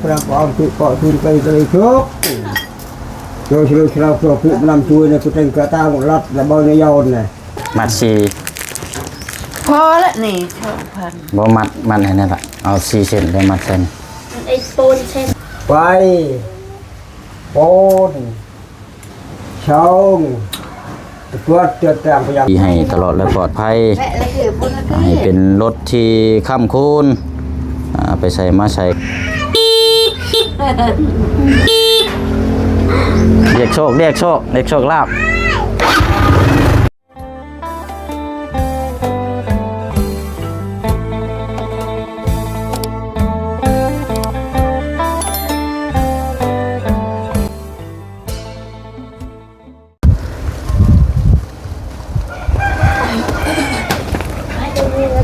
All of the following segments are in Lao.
ພະເຈົ້າເອົາຄືເກາະຄືນໄປເລີຍໂຊກ ໂຈຊະໂລຊະລາວໂຊກຄືນຳຊ່ວຍໃນຜູ້ເຕັງກະຕາງລັດລະບໍ່ໄດ້ຍອນນະ ມັດສີ່ ພໍລະນີ້ ສອງພັນ ບໍ່ມັດ ມັດໃຫ້ແນ່ລະ ເອົາສີ່ເສັ້ນໄດ້ມັດໃສ່ ໄອ້ໂປນເສັ້ນ ໄປ ໂປນ ຊ່ອງ ກວດເຕືອນແຕ້ມພະຍາ ທີ່ໃຫ້ຕະຫຼອດ ແລະ ປອດໄພ ແລະ ແລະ ຄື ໃຫ້ເປັນລົດທີ່ຄ້ຳຄູນ ອ່າ ໄປໃສມາໃສ ຮຽກໂຊກ ຮຽກໂຊກ ຮຽກໂຊກລາບ.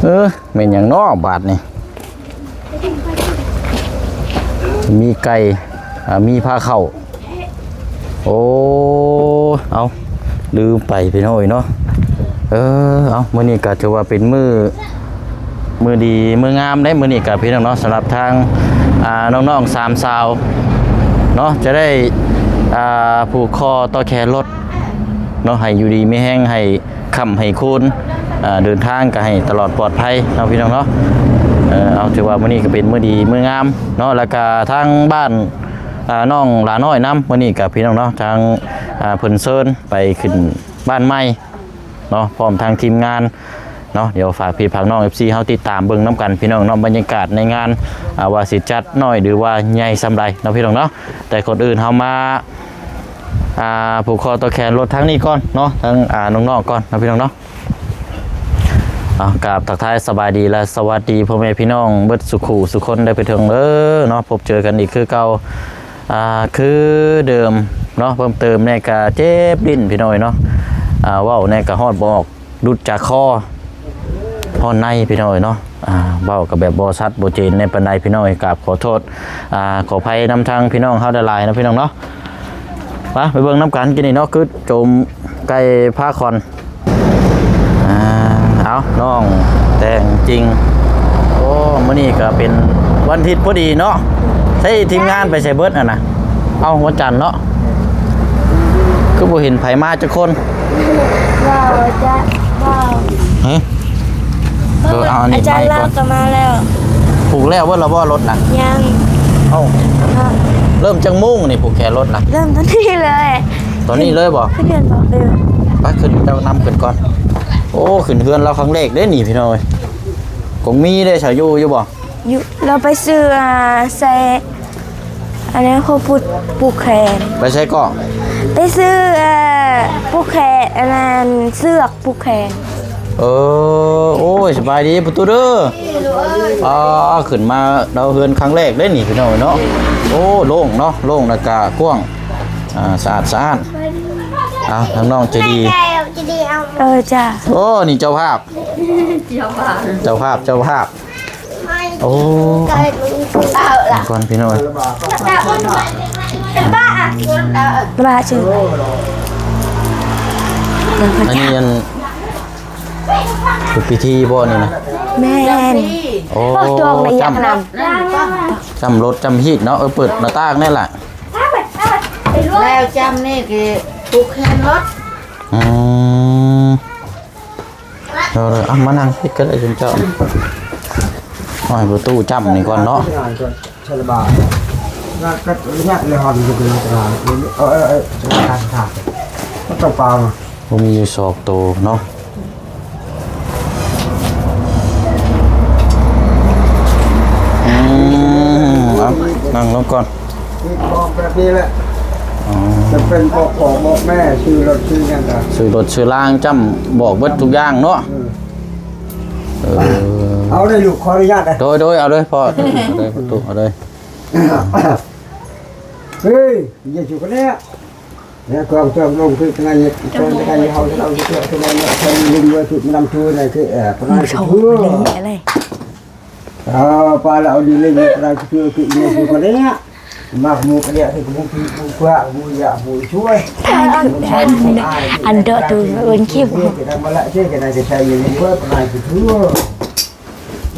ເອີ ແມ່ນຫຍັງເນາະບາດນີ້ ມີໄກ່ ອ່າ ມີພາເຂົ້າ ໂອ້ ເອົ້າ ລືມໄປພີ່ນ້ອງເອີຍເນາະ ເອີ ເອົ້າ ມື້ນີ້ກໍຖືວ່າເປັນມື້ ມື້ດີມື້ງາມເດ້ມື້ນີ້ກະພີ່ນ້ອງເນາະ ສຳລັບທາງ ອ່າ ນ້ອງໆສາມສາວເນາະ ຈະໄດ້ ອ່າ ຜູກຄໍຕໍ່ແຂນລົດເນາະ ໃຫ້ຢູ່ດີມີແຮງ ໃຫ້ຄ້ຳໃຫ້ຄູນ ອ່າ ເດີນທາງກະໃຫ້ຕະຫຼອດປອດໄພເນາະພີ່ນ້ອງເນາະ ເອີ ເອົາ ຖືວ່າມື້ນີ້ກະເປັນມື້ດີມື້ງາມເນາະ ແລ້ວກະທາງບ້ານ ອ່າ ນ້ອງຫຼ້ານ້ອຍນຳ ມື້ນີ້ກະພີ່ນ້ອງເນາະ ທາງ ອ່າ ເພິ່ນເຊີນໄປຂຶ້ນບ້ານໃໝ່ ເນາະ ພ້ອມທັງທີມງານເນາະ ດຽວຝາກພີ່ຝາກນ້ອງ ເອັຟຊີ ເຮົາຕິດຕາມເບິ່ງນຳກັນພີ່ນ້ອງເນາະ ບັນຍາກາດໃນງານ ອ່າ ວ່າຊິຈັດນ້ອຍ ຫຼືວ່າໃຫຍ່ສ່ຳໃດເນາະພີ່ນ້ອງເນາະ ແຕ່ກ່ອນອື່ນເຮົາມາ ອ່າ ຜູກຄໍຕໍ່ແຂນລົດທາງນີ້ກ່ອນເນາະ ທາງ ອ່າ ນ້ອງໆກ່ອນເນາະພີ່ນ້ອງເນາະ ເອົາ ກາບທັກທາຍສະບາຍດີ ແລະ ສະຫວັດດີພໍ່ແມ່ພີ່ນ້ອງເບິດສູ່ຄູ່ສູ່ຄົນໄດ້ໄປເຖິງເດີເນາະ ພົບເຈີກັນອີກຄືເກົ່າ ອ່າ ຄືເດີມເນາະ ເພີ່ມເຕີມແດ່ກະເຈັບດິ້ນພີ່ນ້ອງເອີຍເນາະ ອ່າ ເວົ້າແດ່ກະຮອດບໍ່ອອກ ຫຼຸດຈາກຄໍຮອດໃນພີ່ນ້ອງເອີຍເນາະ ອ່າ ເວົ້າກະແບບບໍ່ຊັດບໍ່ເຈນແດ່ປານໃດພີ່ນ້ອງເອີຍ ກາບຂໍໂທດ ອ່າ ຂໍອະໄພນຳທາງພີ່ນ້ອງເຮົາຫຼາຍໆເນາະພີ່ນ້ອງເນາະ ໄປ ໄປເບິ່ງນຳກັນ ກິນນີ້ເນາະ ຄືໂຈມໄກ່ພາຂວັນ ອ່າ ເອົາ ນ້ອງແຕ່ງຈິງ ໂອ້ ມື້ນີ້ກະເປັນວັນທິດພໍດີເນາະ ໃຊ້ທີມງານໄປໃສເບິດຫັ້ນນະ ເອົາ ວັນຈັນເນາະ ຄືບໍ່ເຫັນໃຜມາຈັກຄົນ ເວົ້າຈະເວົ້າ ຮະ ເອີ ເອົາອັນນີ້ ອາຈານລາວກໍມາແລ້ວ ຜູກແລ້ວເບິດລະບໍ່ລົດນະ ຍັງ ເອົ້າ ຮະ ເລີ່ມຈັກໂມງນີ້ຜູກແຂນລົດນະ ເລີ່ມຕອນນີ້ເລີຍ ຕອນນີ້ເລີຍບໍ່ ຂຶ້ນເຮືອນບໍ່ ເອີ ໄປຂຶ້ນ ເຈົ້ານຳຂຶ້ນກ່ອນ ໂອ້ ຂຶ້ນເຮືອນລາວຄັ້ງແລກເດ້ນີ້ພີ່ນ້ອງເອີຍ ກົງມີເດ້ ເຈົ້າຢູ່ ຢູ່ບໍ່ ຢູ່ ລາວໄປຊື້ ອ່າ ໃສ່ ອັນນັ້ນເຂົາປູກ ຜູກແຂນ ໄປໃສເກາະ ໄປຊື້ ເອີ ຜູກແຂນ ອັນນັ້ນ ເຊືອກຜູກແຂນ ເອີ ໂອ້ຍ ສະບາຍດີປະຕູເດີ ອ່າ ຂຶ້ນມາດາວເຮືອນຄັ້ງແລກເດ້ນີ້ພີ່ນ້ອງເນາະ ໂອ້ ໂລ່ງເນາະ ໂລ່ງແລ້ວກະກວ້າງ ອ່າ ສະອາດສະອ້ານ ເອົາ ທາງນ້ອງໃຈດີ ເອີ ຈ້າ ໂອ້ ນີ້ເຈົ້າພາບ ເຈົ້າພາບ ເຈົ້າພາບ ໂອ້ ເອົາລະ ກ່ອນພີ່ນ້ອງ ລະບາດຊື່ ອັນນີ້ອັນ ເຮັດພິທີບໍ່ນີ້ນະ ແມ່ນ ໂອ້ ພວກດວງໄດ້ຢາກນຳ ຈ້ຳລົດຈ້ຳຮີດເນາະ ເອີ ເປີດໜ້າຕ່າງແນ່ລະ ແລ້ວຈ້ຳນີ້ຄືຜູກແຂນລົດ ອືມ ເອົາເລີຍ ເອົາມານັ່ງເຮັດກໍໄດ້ ເຈົ້າ ເອົາໃຫ້ປະຕູຈ້ຳນີ້ກ່ອນເນາະ ໃສ່ລະບາ ງານກໍຍາກເລີຍ ຮອດຢູ່ເປັນຕະຫຼາດ ເອີ ເອີ ເອີ ທາງທາງ ມັນຕ້ອງປາງ ບໍ່ມີຢູ່ສອງໂຕເນາະ ອືມ ເອົາ ນັ່ງລົງກ່ອນ ມີຂອງແບບນີ້ແຫຼະ ອໍ ຈະເປັນບອກພໍ່ບອກແມ່ຊື້ລົດຊື້ຫຍັງກະ ຊື້ລົດຊື້ລາງຈ້ຳບອກເບິດທຸກຢ່າງເນາະ ເອີ ເອີ ເອົາເລີຍລູກ ຂໍອະນຸຍາດເດີ ໂດຍ ໂດຍ ເອົາເລີຍພໍ່ ເອົາເລີຍປະຕູ ເອົາເລີຍ ເຮີ້ຍ ເຢຊູກະແນ ແລະກອງເຕີມລົງຄືທະນາຍ ເປັນທະນາຍເຮົາ ເຮົາຊິເຈົ້າທະນາຍເນາະ ເພິ່ນລຸມເວີທຸກນຳທູໃນຄື ເອີ ທະນາຍທຸກ ເອີ ປາລະເອົາດີເລີຍ ທະນາຍທຸກຄືອີເມຊູກະແນ ມາກໝູກະແນ ຄືໝູຜີໝູເຜືອກ ໝູຢາໝູຊ່ວຍ ອັນເດາະຕູເອີ້ນເຂັມ ມາລະເຊກະນາຍກະໄຊຢູ່ເວີ ທະນາຍທຸກ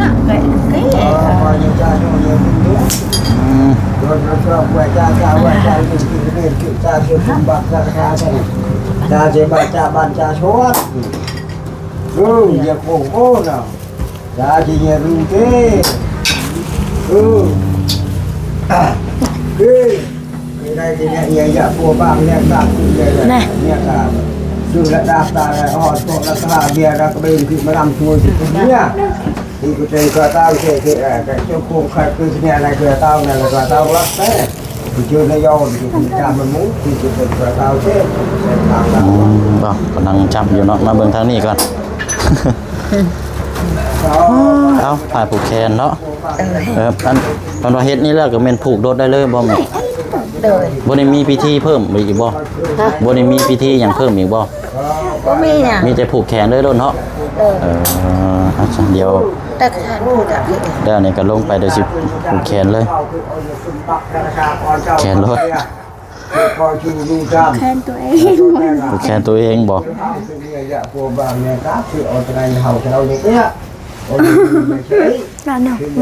ນະ ໄກ່ ໄກ່ ອືມ ນະ ອືມ ເນາະ ກຳລັງຈັບຢູ່ເນາະ ມາເບິ່ງທາງນີ້ກ່ອນ ເອົາ ຜ້າຜູກແຂນເນາະ ເອີ ເອີ ອັນ ເພິ່ນວ່າເຮັດນີ້ແລ້ວກໍແມ່ນຜູກໂດດໄດ້ເລີຍບໍ່ແມ່? ໂດຍ ບໍ່ໄດ້ມີພິທີເພີ່ມອີກບໍ່? ຮະ? ບໍ່ໄດ້ມີພິທີຫຍັງເພີ່ມອີກບໍ່? ບໍ່ມີຫຍັງ ມີແຕ່ຜູກແຂນເລີຍໂລດເນາະ ໂດຍ ເອີ ເອົາຊັ້ນ ດຽວ ແຕ່ແຂນຜູກ ແລ້ວນີ້ກໍລົງໄປ ດຽວຊິຜູກແຂນເລີຍ ແຂນໂລດ ແຂນຕົວເອງ ຜູກແຂນຕົວເອງບໍ່? ລາວເນາະ ອືມ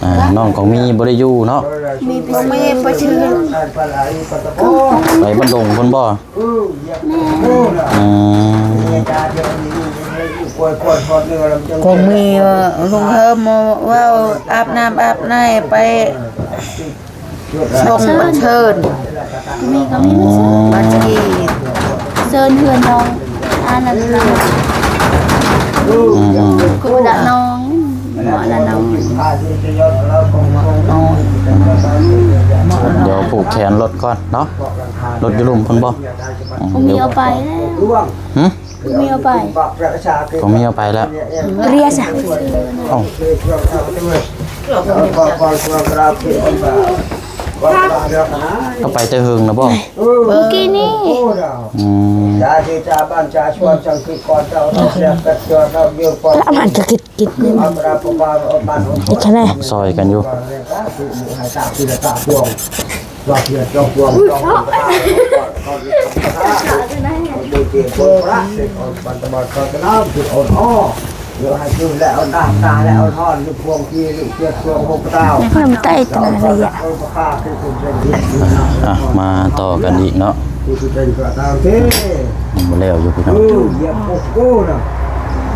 ອ່າ ນ້ອງຂອງມີບໍ່ໄດ້ຢູ່ເນາະ ມີໄປ ໄປບ້ານດົງພຸ້ນບໍ່? ອືມ ຄົງມີ ເອີ ລຸງເຮີມເວົ້າອາບນ້ຳອາບໃນໄປ ສົ່ງບັນເຊີນ ມີ ເຂົາມີບັນເຊີນ ບັນຊີ ເຊີນເຮືອນນ້ອງ ອັນນັ້ນນະ ອືມ ຄືລະນ້ອງ ໝໍລະນ້ອງ ໝໍນ້ອງ ດຽວຜູກແຂນລົດກ່ອນເນາະ ລົດຢູ່ລຸ່ມພຸ້ນບໍ່? ອືມ ບໍ່ມີເອົາໄປແລ້ວ ຫື? ບໍ່ມີເອົາໄປ ບໍ່ມີເອົາໄປແລ້ວ ເຣຍຊະ ເອົ້າ ເອົາໄປແຕ່ເຫິງແລ້ວບໍ່? ເມື່ອກີ້ນີ້ ອືມ ລະມັນກໍກິດ ກິດນີ້ ອີກແຄ່ ຊ່ອຍກັນຢູ່ ເພິ່ມໄຕ້ຕະນາລະຍະ ອ່ະ ມາຕໍ່ກັນອີກເນາະ ຍັງບໍ່ແລ້ວຢູ່ພີ່ນ້ອງ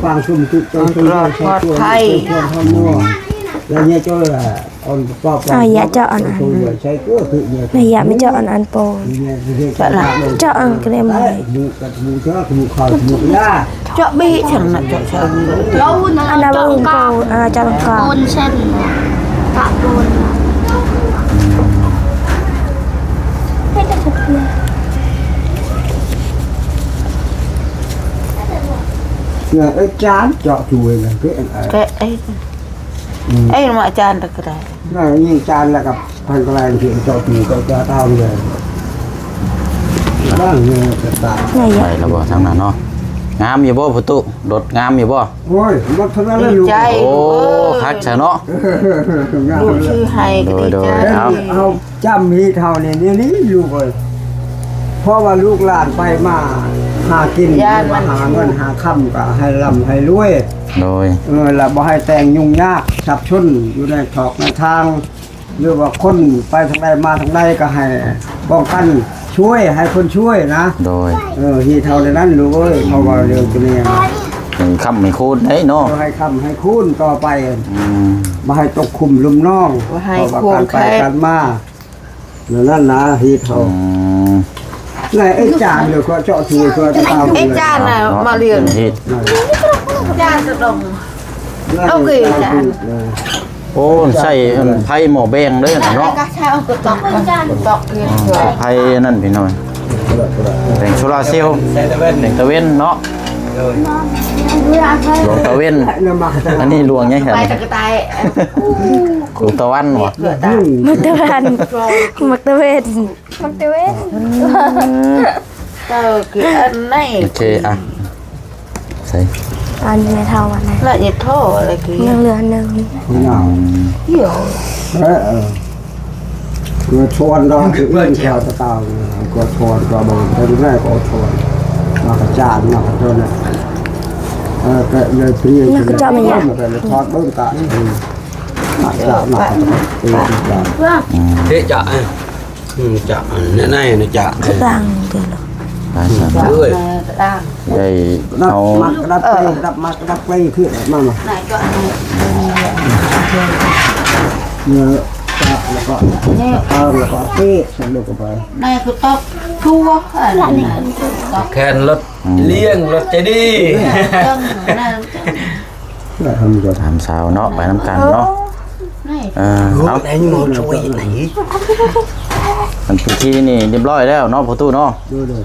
ກວາງຊຸມຕິດໄປ ປອດໄພ ແລ້ວເນຍເຈົ້າ ອາ ເຈາະອັນນັ້ນ ໃສ່ກົວຄືເນຍ ອາ ເຈາະອັນນັ້ນໂປ ເຈາະອັນກະເນມ ເຈາະບີຈັງນະ ເຈາະ ອັນນັ້ນເບິ່ງໂປ ອັນນັ້ນເຈາະລັງກາ ໂປນເຊັ່ນ ກະໂປນ ເອີ ຈານເຈາະຈຸ້ຍນະ ເອີ ເອີ ມາຈານຕະກະໄດ ນີ້ຈານແລ້ວກໍພັນກະແລງທີ່ເຈາະຈຸ້ຍ ເຈາະຕາມເລີຍ ໄປແລ້ວບໍ່ທາງນັ້ນເນາະ ງາມຢູ່ບໍ່ພໍ່ຕູ້ ລົດງາມຢູ່ບໍ່? ໂອ້ຍ ລົດເທົ່ານັ້ນແຫຼະລູກ ໂອ້ ຄັກຊະເນາະ ລູກຊື້ໃຫ້ກໍດີໃຈ ເຮົາຈຳຮີດເຮົານີ້ ນີ້ລູກເອີຍ ເພາະວ່າລູກຫຼານໄປມາຫາກິນ ຫາເງິນຫາຄຳກໍໃຫ້ລ່ຳໃຫ້ລວຍ ໂດຍ ເອີ ລະບໍ່ໃຫ້ແຕ່ງຫຍຸ້ງຍາກສັບສົນຢູ່ໃນຖອກໃນທາງ ຫຼືວ່າຄົນໄປທາງໃດມາທາງໃດກໍໃຫ້ປ້ອງກັນ ຊ່ວຍໃຫ້ຄົນຊ່ວຍນະ ໂດຍ ເອີ ຮີດເທົ່ານັ້ນລູກເອີຍ ເພາະວ່າເລື່ອງຕົວນີ້ ໃຫ້ຄ້ຳໃຫ້ຄູນໄດ້ເນາະ ໃຫ້ຄ້ຳໃຫ້ຄູນຕໍ່ໄປ ອືມ ບໍ່ໃຫ້ຕົກຂຸມລຸ່ມໜອງ ບໍ່ໃຫ້ ເພາະວ່າການໄປ ໂຄງແຄ ການມາ ນັ້ນນະ ເຮັດເຮົາ ອືມ ນາຍເອຈານເດີ ກໍເຈາະຖວຍ ກໍຕາມ ເອຈານນະ ມາລຽນ ເຮັດ ຈານສະດົງ ໂອເຄ ຈານ ໂອ້ ໃຊ້ອັນໄຟໝໍ້ແບງເດ້ນະເນາະ ກໍໃຊ້ເອົາກະຕອກ ກະຕອກເຮັດ ໄຟອັນນັ້ນພີ່ນ້ອງ ແບງໂຊລາເຊວ ແສງຕາເວັນ ແສງຕາເວັນເນາະ ໂດຍ ຫຼວງຕາເວັນ ອັນນີ້ຫຼວງຫຍັງ ໄປຕະກະໄຕ ຫຼວງຕາວັນບໍ ມັກຕາວັນ ມັກຕາເວັນ ມັກຕາເວັນ ເອີ ຄືອັນໃນ ໂອເຄ ອ່ະ ໃສ່ ອັນແມ່ເຖົ້າອັນນັ້ນ ລະເອີໂທລະຄື ຍັງເຫຼືອອັນໜຶ່ງ ອືມ ເອີ ເອີ ຄືຊວນດອກ ຄືເອີ້ນແຖວຕະຕາວ ກໍຊວນກໍເບິ່ງ ເປັນແມ່ກໍຊວນ ມາກະຈານ ມາກະໂຕນະ ເອີ ກໍເລີຍເປ່ຽນ ມາກະຈານ ມາກະທອດເບິ່ງກະ ມາກະຈານ ມາກະເຕະຈານ ເຕະຈານ ອືມ ຈະ ແນວໃນນະຈະ ສະຕາງເດີ ໄດ້ ເອົາ ມາກະດັບເປ ດັບ ມາກະດັບເປ ຄື ມາ ມາ ເນາະ ຈະ ແລ້ວກໍ ເອົາ ແລ້ວກໍເປ ໃສ່ລົງໄປ ນາຍກໍຕອກທົ່ວ ແຄນລົດ ອືມ ລ້ຽງລົດໃຈດີ ຖາມສາວເນາະ ໄປນຳກັນເນາະ ເອີ ເອົາ ອັນພິທີນີ້ຮຽບຮ້ອຍແລ້ວເນາະ ພໍ່ຕູ້ເນາະ ໂດຍ ອໍ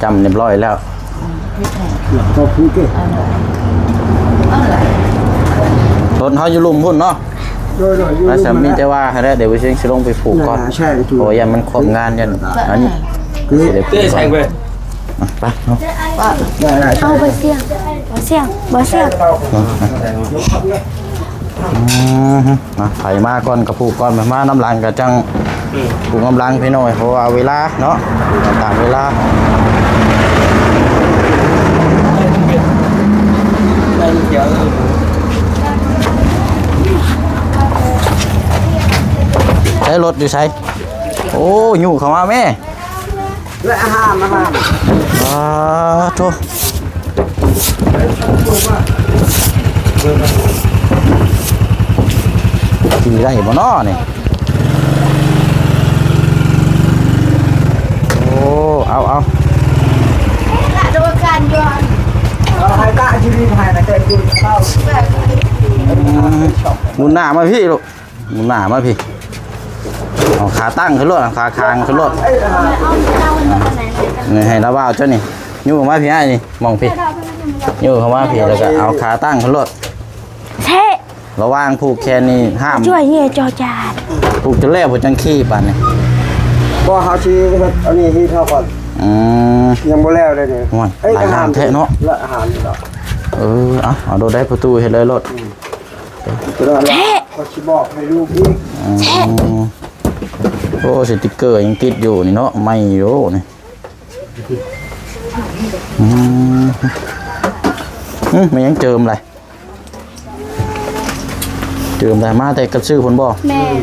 ຈ້ຳຮຽບຮ້ອຍແລ້ວ ລົດເຮົາຢູ່ລຸ່ມພຸ້ນເນາະ ໂດຍ ຢູ່ ແລ້ວ ມີແຕ່ວ່າຫັ້ນແຫຼະ ດຽວບໍ່ຊຽງຊິລົງໄປຜູກກ່ອນ ເພາະວ່າຢ້ານມັນຄວາມງານ ຢ້ານອັນນີ້ ຄື ຊິໄດ້ຜູກກ່ອນ ໄປເນາະ ເອົາ ບໍ່ຊຽງ ບໍ່ຊຽງ ບໍ່ຊຽງ ອືມ ມາ ໃຜມາກ່ອນກໍຜູກກ່ອນ ມານຳຫຼັງກໍຈັ່ງຜູກນຳຫຼັງພີ່ນ້ອງ ເພາະວ່າເວລາເນາະ ຕາມເວລາ ໃຊ້ລົດຢູ່ໃສ? ໂອ້ ຍູ້ເຂົ້າມາແມ່ ແລະອາຫານ ອາຫານ ອາໂທ ກິນໄດ້ບໍ່ນໍນີ້? ໂອ້ ເອົາ ເອົາ ໃຫ້ກະຊີວິດໃຫ້ນະແຕ່ ອືມ ໝູນໜ້າມາພີ້ລູກ. ໝູນໜ້າມາພີ້ ເອົາຂາຕັ້ງຂຶ້ນໂລດ ເອົາຂາຄາງຂຶ້ນໂລດ ນີ້ໃຫ້ລາວເວົ້າເຈົ້ານີ້ ຍູ້ເຂົ້າມາພີ້ອ້າຍນີ້ ມອງພີ້ ຍູ້ເຂົ້າມາພີ້ ແລ້ວກໍເອົາຂາຕັ້ງຂຶ້ນໂລດ ແທ້ ລະຫວ່າງຜູກແຂນນີ້ຫ້າມ ຊ່ວຍເຫຍຈໍຈານ ຜູກຈົນແລ້ວພຸ້ນຈັ່ງຂີ່ບາດນີ້ ບໍ່ ເຮົາຊິເຮັດອັນນີ້ຮີດເຮົາກ່ອນ ອືມ ຍັງບໍ່ແລ້ວເດ້ນີ້ ໂອ້ຍ ເອີຍ ຫຼາຍຢ່າງແທ້ເນາະ ລະອາຫານນີ້ເນາະ ເອີ ເອົາ ເອົາໂດດໄດ້ປະຕູເຮັດເລີຍໂລດ ອືມ ແທ້ ຂ້ອຍຊິບອກໃຫ້ລູກອີກ ອືມ ໂອ້ ສະຕິກເກີຍັງຕິດຢູ່ນີ້ເນາະ ໃໝ່ຢູ່ນີ້ ອືມ ຫື ແມ່ນຫຍັງເຈີມລະ ເຈີມລະ ມາແຕ່ກັບຊື່ພຸ້ນບໍ່? ແມ່ນ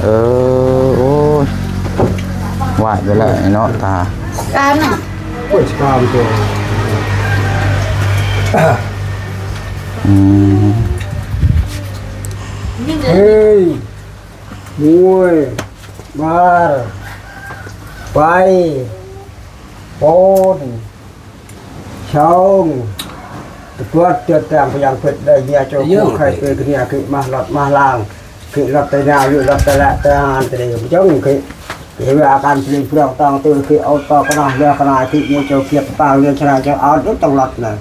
ເອີ ໂອ້ຍ ວາດໄປແລ້ວເນາະ ຕາ ການນະ ໂອ້ຍ ການໂຕ ອືມ ເຮີ້ຍ ໂອ້ຍ ມາ ໄປ ໂປນ ຊອງ ກວດເຕືອນແຕ່ງພະຍັງເພິດໄດ້ເຍໂຈ ເຍ ຄູໄຄເປກະເນຍ ຄືມາລັດມາລາງ ຄືລັດໄຕນາວ ຫຼືລັດໄຕແລະໄຕອານຕະເດ ຈົງຄື ເວລາການເປັນເພື່ອງຕາງຕື່ນ ຄືເອົາຕໍ່ກະນາເຮືອກະນາຍ ຄືເຍໂຈກຽດປາງເນຍຊະນາ ເຈົ້າອານຕ້ອງລັດນະ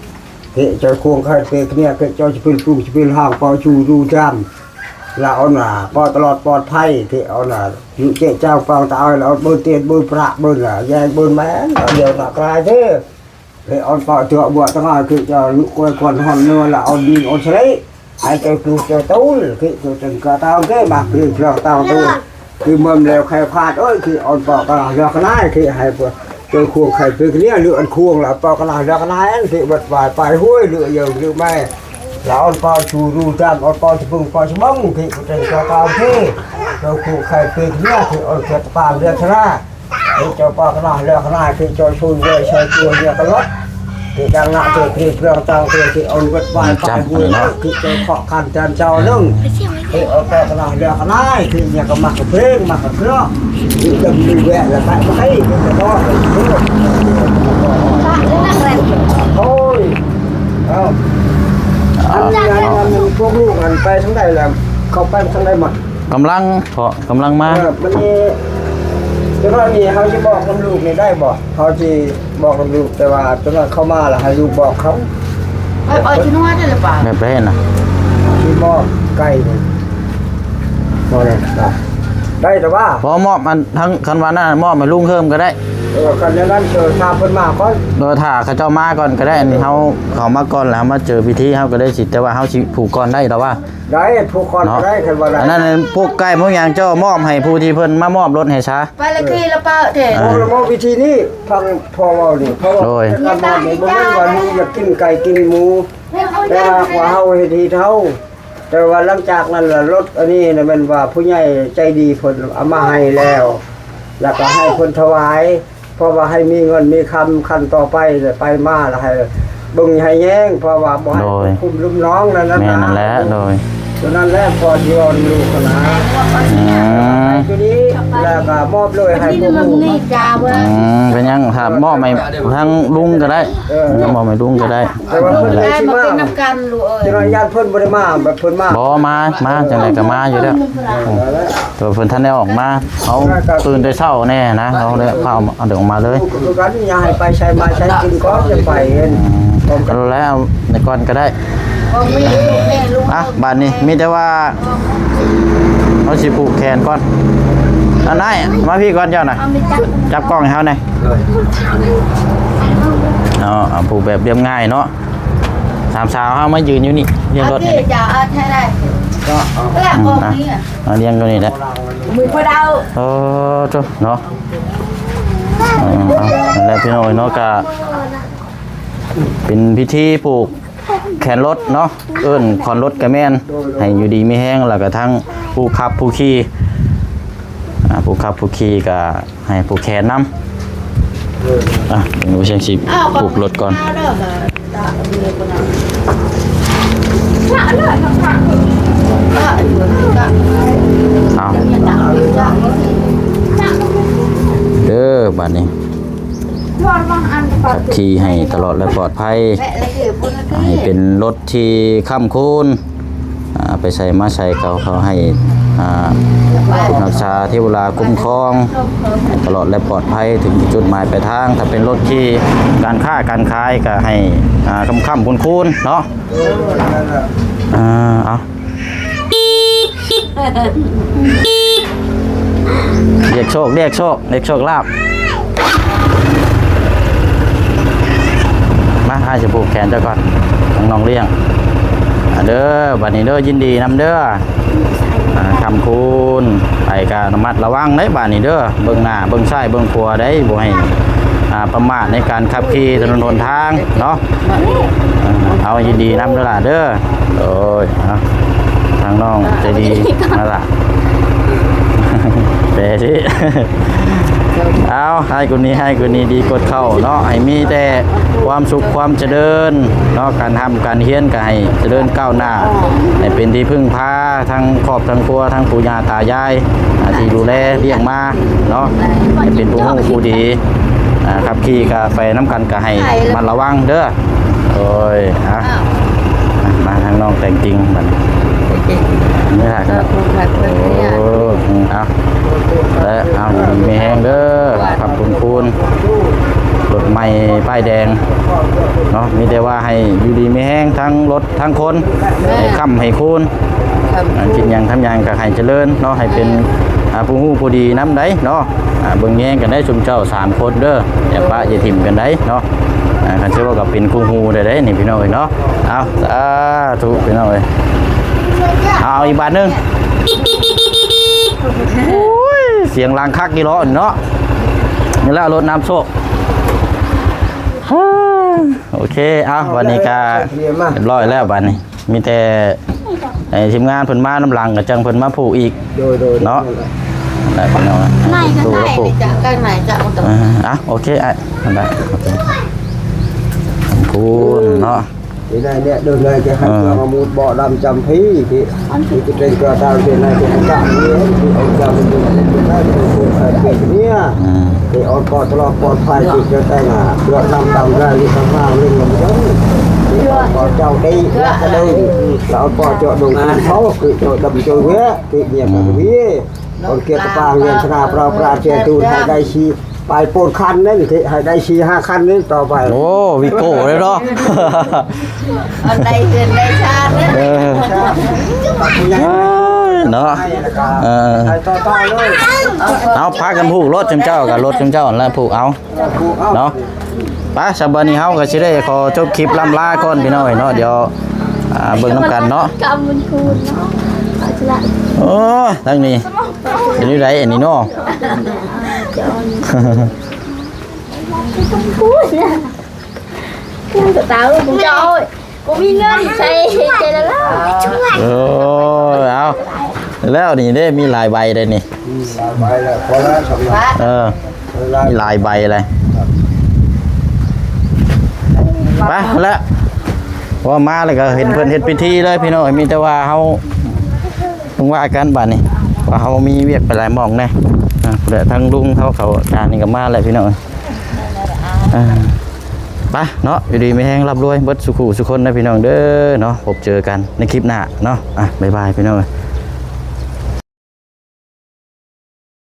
ເຄ ເຈົ້າຄວງໄຄເປກະເນຍ ເຄ ເຈົ້າຈະເປັນປຸງຈະເປັນຮ່າງ ປອຍຊູດູຈາມ ລາອອນວ່າ ປອດຕະຫຼອດປອດໄພ ເຄ ອອນວ່າ ຢູ່ເຈະເຈົ້າປາງຕາອອຍ ລາອອນເບິ່ນເຕນເບິ່ນປະເບິ່ນລາ ແຍງເບິ່ນແມງ ລາດຽວລາກລາຍເດ້ ເຄ ອອນປອດເທື່ອບົວຕະງາຍ ເຄ ເຈົ້າລຸກກວຍຄວັນຮອນເນີ ລາອອນດີນອອນສະເລ ໃຫ້ເຈົ້າຕູເຈົ້າຕູນ ເຄ ເຈົ້າຕຶງກະຕາງເກ ມາເພເທື່ອຕາງຕູ ຄືເມືອງແລວແຄວຄາດ ໂອ້ຍ ຄືອອນປອກກະລາເຮືອກະນາຍ ຄືໃຫ້ເຈົ້າຄວງໄຄເປັກະເນຍ ຫຼືອັນຄວງລະປອກກະລາເຮືອກະນາຍ ຄືວັດວາຍປາຍຫ້ວຍ ຫຼືເຢີງຫຼືແມ ລະອອນປອກຊູຣູຈາມ ອອນປອກສະເພິງປອກສະມົງ ຄືເປັນກະຕາງ ຄືເຈົ້າຄວງໄຄເປັກະເນຍ ຄືອອນເຂດປາງເຮືອກະນາຍ ເຈົ້າປອກກະລາເຮືອກະນາຍ ຄືເຈົ້າຊູນເວຊາຍຕົວເຮືອກະລັດ ທີ່ດັ່ງນະເທດເພເພື່ອງຕ່າງເທດທີ່ເອົາເບິດວາຍໄປບຸນຄືເຈົ້າເຄາະຄັນແທນເຈົ້າໜຶ່ງ ທີ່ເອົາແຕ່ຄະນະເຫຼືອຄະນາຍ ທີ່ຫຍັງກໍມັກກະເພງ ມັກກະເຄືອ ດຳມີແວະລະໄປໄປ ໂອ້ຍ ເອົາ ອັນນີ້ ອັນນັ້ນ ພວກລູກອັນໄປທາງໃດລະ ເຂົ້າໄປທາງໃດໝົດ? ກຳລັງເພາະກຳລັງມາ ເອີ ມັນນີ້ ແຕ່ວ່ານີ້ເຮົາຊິບອກນຳລູກນີ້ໄດ້ບໍ່? ເຮົາຊິບອກນຳລູກ ແຕ່ວ່າຕອນນັ້ນເຂົາມາລະໃຫ້ລູກບອກເຂົາ ເອີ ເອີ ຊິນວດໄດ້ຫຼືເປົ່າ? ແບບໃດນະ? ຊິມອບໄກ່ນີ້ ບໍ່ໄດ້ ໄດ້ແຕ່ວ່າ ບໍ່ມອບອັນທັງ ຄັນວ່ານັ້ນມອບໃຫ້ລຸງເຮີມກໍໄດ້ ເອີ ຄັນແນວນັ້ນ ເອີ ຖ້າເພິ່ນມາກ່ອນ ໂດຍ ຖ້າເຂົາເຈົ້າມາກ່ອນກໍໄດ້ ອັນນີ້ເຮົາເຂົ້າມາກ່ອນແລ້ວເຮົາມາເຈີພິທີ ເຮົາກໍໄດ້ສິ ແຕ່ວ່າເຮົາຊິຜູກກ່ອນໄດ້ດອກວ່າ ໄດ້ ຜູກກ່ອນກໍໄດ້ ເນາະ ຄັນວ່າໄດ້ ອັນນັ້ນ ອັນພວກໄກ່ພວກຫຍັງເຈົ້າມອບໃຫ້ຜູ້ທີ່ເພິ່ນມາມອບລົດໃຫ້ຊະ ໄປລະຂີ່ລະເປີເດ້ ເອີ ໂອ້ ລະມອບວິທີນີ້ ຟັງພໍ່ເວົ້ານີ້ ເພາະວ່າ ໂດຍ ການມອບນີ້ບໍ່ແມ່ນວ່າລູກຢາກກິນໄກ່ກິນໝູ ແຕ່ວ່າເຮົາເຮັດຮີດເຮົາ ແຕ່ວ່າຫຼັງຈາກນັ້ນລະລົດອັນນີ້ນະ ແມ່ນວ່າຜູ້ໃຫຍ່ໃຈດີເພິ່ນເອົາມາໃຫ້ແລ້ວ ລະກະໃຫ້ເພິ່ນຖວາຍ ເພາະວ່າໃຫ້ມີເງິນມີຄຳ ຂັ້ນຕໍ່ໄປ ໄປມາລະໃຫ້ເບິ່ງໃຫ້ແຍງ ເພາະວ່າບໍ່ໃຫ້ ໂດຍ ຄຸ້ມລຸມນ້ອງນັ້ນນະ ແມ່ນນັ້ນແຫຼະ ໂດຍ ຕົວນັ້ນແຫຼະ ພໍຊິວ່ານຳລູກຫັ້ນນະ ອືມ ຕົວນີ້ລະກະມອບເລີຍໃຫ້ພວກລູກ ອືມ ເປັນຫຍັງ ຖ້າມອບໃຫ້ທາງລຸງກໍໄດ້ ເອີ ມອບໃຫ້ລຸງກໍໄດ້ ແຕ່ວ່າເພິ່ນຊິມາ ເພິ່ນນຳກັນລູກເອີຍ ຈັ່ງໃດຢ້ານເພິ່ນບໍ່ໄດ້ມາ ແບບເພິ່ນມາ ບໍ່ ມາ ມາ ຈັ່ງໃດກໍມາຢູ່ແລ້ວ ອືມ ແຕ່ວ່າເພິ່ນທັນໄດ້ອອກມາ ເຮົາຕື່ນແຕ່ເຊົ້າແນ່ນະ ເຮົາໄດ້ພາເອົາເດັກອອກມາເລີຍ ຄືກັນ ຢ່າໃຫ້ໄປໃສມາໃສ ກິນກ່ອນຈະໄປ ອືມ ແລ້ວໃນກ່ອນກໍໄດ້ ອ່ະ ບາດນີ້ມີແຕ່ວ່າ ເຮົາຊິຜູກແຂນກ່ອນ ອັນ ອ້າຍ ມາພີ້ກ່ອນເຈົ້ານະ ຈັບກ້ອງໃຫ້ເຮົາແດ່ ເອົາ ເອົາຜູກແບບລຽບງ່າຍເນາະ ສາມສາວເຮົາມາຢືນຢູ່ນີ້ ລຽງລົດນີ້ ເອົາ ເອົາ ລຽງຢູ່ນີ້ແຫຼະ ເອີ ໂທ້ ເນາະ ເອີ ເອົາ ນັ້ນແຫຼະພີ່ນ້ອງເນາະ ກະເປັນພິທີຜູກ ແຂນລົດເນາະ ເອີ້ນຂອນລົດກະແມ່ນ ໃຫ້ຢູ່ດີມີແຮງ ແລ້ວກະທັງຜູ້ຂັບຜູ້ຂີ່ ອ່າ ຜູ້ຂັບຜູ້ຂີ່ກະໃຫ້ຜູກແຂນນຳ ອ່ະ ເປັນຜູ້ຊ່ຽງຊີບຜູກລົດກ່ອນ ເອົາ ເດີ ບາດນີ້ ຂັບຂີ່ໃຫ້ຕະຫຼອດ ແລະ ປອດໄພ ໃຫ້ເປັນລົດທີ່ຄ້ຳຄູນ ອ່າ ໄປໃສມາໃສ ເຂົາ ເຂົາໃຫ້ ອ່າ ຮັກສາເທວະລາຄຸ້ມຄອງ ໃຫ້ຕະຫຼອດ ແລະ ປອດໄພເຖິງຈຸດໝາຍປາຍທາງ. ຖ້າເປັນລົດທີ່ການຄ້າການຂາຍ ກໍໃຫ້ ອ່າ ຄ້ຳໆຄູນໆເນາະ. ອ່າ ເອົາ ລຽກໂຊກ ລຽກໂຊກ ລຽກໂຊກລາບ. ມາ ອ້າຍຊິຜູກແຂນເຈົ້າກ່ອນ ນ້ອງໆລ້ຽງ. ອ່າ ເດີ ບາດນີ້ເດີ ຍິນດີນຳເດີ. ອ່າ ຄ້ຳຄູນ ໄປກະລະມັດລະວັງເດ້ ບາດນີ້ເດີ ເບິ່ງໜ້າເບິ່ງຊ້າຍເບິ່ງຂວາເດ້ ບໍ່ໃຫ້ ອ່າ ປະໝາດໃນການຂັບຂີ່ຖະໜົນຫົນທາງເນາະ. ອ່າ ເອົາ ຍິນດີນຳເດີຫຼ້າເດີ. ໂອ້ຍ ເອົາ ທາງນ້ອງໃຈດີ ເອົາ ນັ້ນລະ ແປຊິ ເອົາ ໃຫ້ກວ່ານີ້ ໃຫ້ກວ່ານີ້ ດີກວ່າເກົ່າເນາະ ໃຫ້ມີແຕ່ຄວາມສຸກຄວາມຈະເລີນເນາະ. ການຮ່ຳການຮຽນກໍໃຫ້ຈະເລີນກ້າວໜ້າ ໃຫ້ເປັນທີ່ເພິ່ງພາທັງຄອບທັງຄົວ ທັງປູ່ຍ່າຕາຍາຍ ອ່າ ທີ່ດູແລລ້ຽງມາເນາະ ໃຫ້ເປັນຜູ້ຮູ້ຜູ້ດີ. ອ່າ ຂັບຂີ່ກໍໄປນຳກັນກໍໃຫ້ລະມັດລະວັງເດີ. ໂອ້ຍ ອ່ະ ມາທາງນ້ອງແຕງຕິງບັດນີ້ ນີ້ລະ ໂອ້ ເອົາ ແລະ ເອົາ ມີແຮງເດີ ຂັບຄູນໆ ລົດໃໝ່ປ້າຍແດງເນາະ. ມີແຕ່ວ່າໃຫ້ຢູ່ດີມີແຮງ ທັງລົດທັງຄົນ ໃຫ້ຄ້ຳໃຫ້ຄູນ ອ່າ ຄິດຫຍັງທຳຫຍັງກໍໃຫ້ຈະເລີນເນາະ ໃຫ້ເປັນ ອ່າ ຜູ້ຮູ້ຜູ້ດີນຳໃດເນາະ. ອ່າ ເບິ່ງແຍງກັນໄດ້ຊຸມເຈົ້າສາມຄົນເດີ ຢ່າປະຢ່າຖິ້ມກັນໄດ້ເນາະ. ອ່າ ຄັນຊິເວົ້າກໍເປັນຄູ່ຫູໄດ້ເດ້ນີ້ພີ່ນ້ອງເອີຍເນາະ. ເອົາ ສາທຸພີ່ນ້ອງເອີຍ. ເອົາ ເອົາອີກບາດໜຶ່ງ. ໂອ້ຍ ສຽງດັງຄັກອີ່ຫຼີເນາະ. ນີ້ແຫຼະລົດນຳໂຊກ. ໂອເຄ ເອົາ ບັດນີ້ກໍຮຽບຮ້ອຍແລ້ວບັດນີ້. ມີແຕ່ໃຫ້ທີມງານເພິ່ນມານຳຫຼັງ ກໍຈັ່ງເພິ່ນມາຜູກອີກ ໂດຍໆ ເນາະ. ໄດ້ພີ່ນ້ອງ ໄດ້ກໍໄດ້ ຈະໄດ້ໄໝ ຈະບໍ່ຕ້ອງ ອ່າ ໂອເຄ ອ້າຍ ໄດ້ ໂອເຄ. ພຸ້ນເນາະ ທີ່ໄດ້ແນະເດີນໄດ້ແຕ່ໃຫ້ ເອີ ເພື່ອມາມຸດເບາະດຳຈຳພີທີ່ ທີ່ຈະເປັນກະຕາງເປັນນາຍເປັນກະຕາງເນຍ ທີ່ອົງການເປັນໄດ້ເປັນຜູ້ເກີດເປັນເນຍ ອືມ ທີ່ອອນປອດຕະຫຼອດປອດໄພ ທີ່ເກີດແຕ່ງເພື່ອນຳຕາມໄດ້ທີ່ສະພາບເລື່ອງລຳເດີນ ທີ່ອອນປອດເຈົ້າໄດ້ລະກະເດີນ ລະອອນປອດເຈາະດົງເຂົາ ຄືເຈາະດຳເຈາະເວ ທີ່ເນຍກະເວ ອອນເກດຕະປາງເວນສະໜາປຣາປຣາເຈຕູນໃຫ້ໄດ້ຊີ ໄປໂປນຄັນນັ້ນ ໃຫ້ໄດ້ສີ່ຫ້າຄັນນີ້ຕໍ່ໄປ ໂອ້ ວີໂກ້ເລີຍເນາະ ອັນໃດເຮືອນໃດຊານເດີ ເອີ ເນາະ ເອີ ເອົາ ພາກັນຜູກລົດຊຸມເຈົ້າ ກັບລົດຊຸມເຈົ້າຫັ້ນລະຜູກເອົາ ເນາະ ໄປ ສຳບາດນີ້ເຮົາກໍຊິໄດ້ຂໍຈົບຄລິບລ່ຳລາກ່ອນພີ່ນ້ອງເອີຍເນາະ ດຽວ ອ່າ ເບິ່ງນຳກັນເນາະ ກຳມັນຄູນເນາະ ເອົາຊະລະ ໂອ້ ທາງນີ້ ເປັນຈັ່ງໃດອັນນີ້ເນາະ ເງິນກະເຕົາ ບໍ່ມີເງິນໃສ່ໃຈລະລະ ເອີ ເອົາ ແລ້ວນີ້ເດ້ ມີຫຼາຍໃບເດ້ນີ້ ອືມ ຫຼາຍໃບແລ້ວ ພໍແລ້ວສຳລັບ ເອີ ມີຫຼາຍໃບເລີຍ ໄປແລ້ວ ເພາະວ່າມາແລ້ວກໍເຫັນເພິ່ນເຮັດພິທີເລີຍພີ່ນ້ອງ ມີແຕ່ວ່າເຮົາ ຕ້ອງວ່າກັນບາດນີ້ ວ່າເຮົາມີວຽກໄປຫຼາຍໝ່ອງແດ່ ອ່າ ແລະ ທາງລຸງເຮົາເຂົາ ອາຈານນີ້ກໍມາແລ້ວພີ່ນ້ອງ ອ່າ ໄປເນາະ ຢູ່ດີມີແຮງ ຮ່ຳລວຍເບິດສູ່ຄູ່ສູ່ຄົນເດີພີ່ນ້ອງເດີເນາະ ພົບເຈີກັນໃນຄລິບໜ້າເນາະ ອ່າ ບາຍບາຍພີ່ນ້ອງເອີຍ.